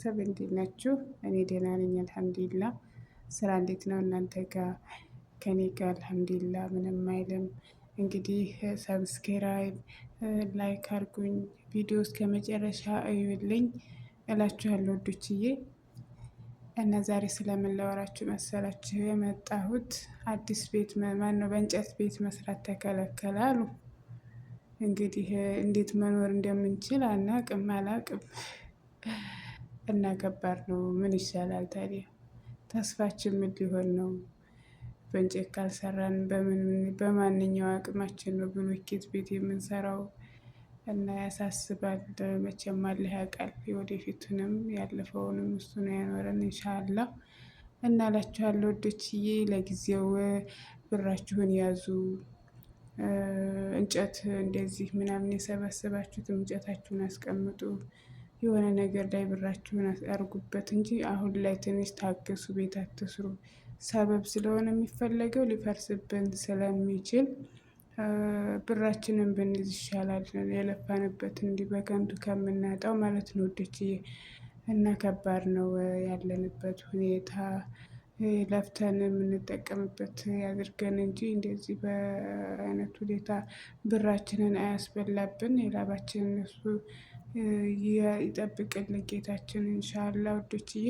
ቤተሰብ እንዴት ናችሁ? እኔ ደህና ነኝ አልሐምዱሊላ። ስራ እንዴት ነው እናንተ ጋር? ከኔ ጋር አልሐምዱሊላ ምንም አይልም። እንግዲህ subscribe፣ like አድርጉኝ፣ ቪዲዮ እስከ መጨረሻ እዩልኝ እላችኋለሁ ውዶችዬ። እና ዛሬ ስለምን ላወራችሁ መሰላችሁ የመጣሁት? አዲስ ቤት ማነው በእንጨት ቤት መስራት ተከለከለ አሉ። እንግዲህ እንዴት መኖር እንደምንችል አናቅም አላቅም። እና ከባድ ነው። ምን ይሻላል ታዲያ? ተስፋችን ምን ሊሆን ነው? በእንጨት ካልሰራን በማንኛው አቅማችን ነው ብሎኬት ቤት የምንሰራው? እና ያሳስባል። መቼም አላህ ያውቃል የወደፊቱንም ያለፈውንም እሱ ነው ያኖረን ኢንሻአላህ። እና እላችኋለሁ ውዶችዬ፣ ለጊዜው ብራችሁን ያዙ። እንጨት እንደዚህ ምናምን የሰበሰባችሁትም እንጨታችሁን አስቀምጡ። የሆነ ነገር ላይ ብራችሁን አርጉበት እንጂ አሁን ላይ ትንሽ ታገሱ፣ ቤት አትስሩ። ሰበብ ስለሆነ የሚፈለገው ሊፈርስብን ስለሚችል ብራችንን ብንይዝ ይሻላል፣ የለፋንበት እንዲህ በከንቱ ከምናጣው ማለት ነው ውዶችዬ። እና ከባድ ነው ያለንበት ሁኔታ። ለፍተን የምንጠቀምበት ያድርገን እንጂ እንደዚህ በአይነት ሁኔታ ብራችንን አያስበላብን። የላባችንን እሱ ይጠብቅልን ጌታችን ኢንሻአላህ። ውዶችዬ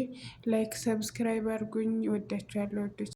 like subscribe አድርጉኝ። ወዳችኋለሁ ውዶች።